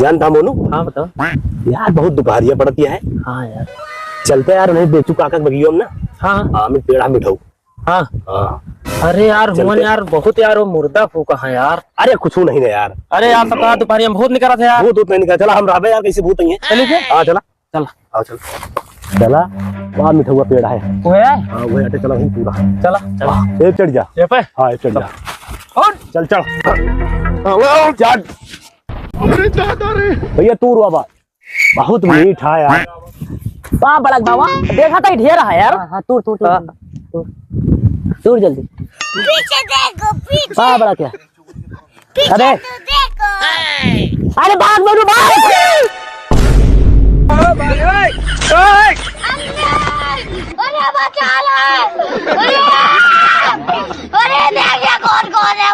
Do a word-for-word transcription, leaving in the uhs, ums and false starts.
जानता मोनू? हाँ, बताओ। यार, बहुत दुपहरिया पड़ती है। हाँ यार। चलते यार, नहीं बेचू काका के बगियो में ना। हाँ। आम के पेड़ हम मिठाऊ। हाँ। हाँ। अरे यार, चलते। हुमन यार, बहुत यार, वो मुर्दा फूका है यार। अरे, कुछ नहीं ना यार। अरे यार, तो कहा दुपहरिया में भूत निकला था यार। भूत, भूत नहीं निकला। चला, हम रहबे यार, कैसे भूत नहीं है। चलिए फिर। हाँ, चला। चला। आओ, चल। चला, वहाँ मिठउआ पेड़ है। वो है? हाँ, वो है, चला, वहीं पूरा। चला, चला। हाँ, ये चढ़ जा। ये पे? हाँ, ये चढ़ जा। कौन? चल, चढ़। हाँ, वो चढ़। अरे दादा रे। भैया, तू रुआ बात। बहुत मीठ है यार। बा बड़क बाबा, देखा तो ढेर है यार। हाँ, हाँ, तूर, तूर, तूर, हाँ। तूर, तूर। तूर जल्दी। पीछे देखो, पीछे। बा बड़क क्या? पीछे अबे। तो देखो। अरे भाग मनु, भाग। अरे बचा ले। अरे, अरे देख ये कौन कौन है।